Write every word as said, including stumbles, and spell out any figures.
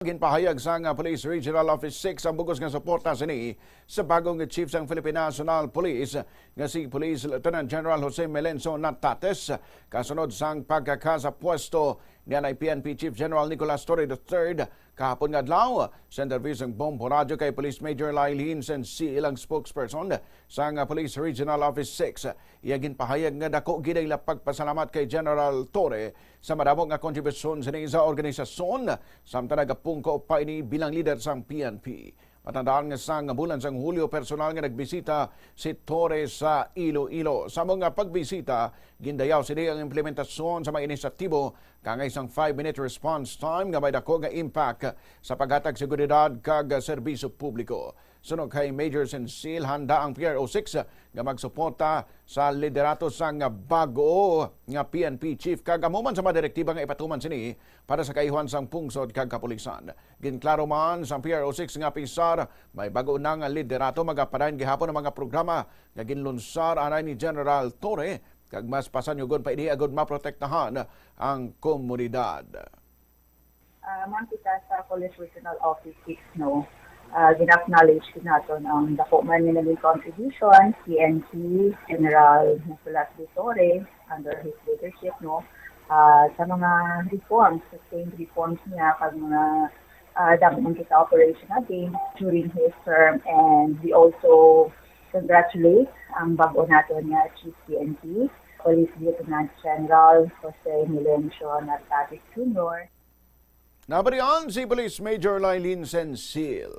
Ginpahayag sang Police Regional Office six ang bug-os nga suporta sini sa bagong chief sang Philippine National Police nga si Police Lieutenant General Jose Melencio Natates, kasunod sang pagkaka sa pwesto ni anay P N P Chief General Nicolas Torre the third kahapon nga adlaw. Sa interview sang Bombo Radyo kay Police Major Lailin Sensil ang spokesperson sang Police Regional Office six. Iya ginpahayag nga dako gid ang ila pagpasalamat kay General Torre sa madamo nga kontribusyon sini sa organisasyon, samtang nagapungko pa ini bilang lider sang P N P. Matandaan nga sang bulan sang Hulyo, personal nga nagbisita si Torre sa Iloilo. Sa mga pagbisita, gindayaw sini ang implementasyon sa mga inisyatibo kangay sang five-minute response time nga may dako nga impact sa paghatag seguridad kag serbisyo publiko. Suno kay Major Sensil, handa ang P R O six nga magsuporta sa liderato sang bago nga P N P chief kag amo man sa mga direktiba nga ipatuman sini para sa kaayuhan sang pungsod kag kapulisan. Ginklaro man sang P R O six nga pisar may bago na nga liderato, magapadayon gihapon ang mga programa nga ginlunsar anay ni General Torre, kag mas pasanyugon pa ini agud maprotektahan ang komunidad. Ah, man kita sa Police Regional Office six, no, ah, gina-acknowledge gid naton ang dako man nga naging contribution si N C General Nicolas de Torre under his leadership, no, ah, sa mga reforms, sustained reforms niya kag mga ah, damo man kita operation again during his term, and we also congratulate ang bag-o naton nga Chief P N P, Police Lieutenant General Jose Melencio Nartatis Junior. Nabarian si Police Major Lailin Sensil.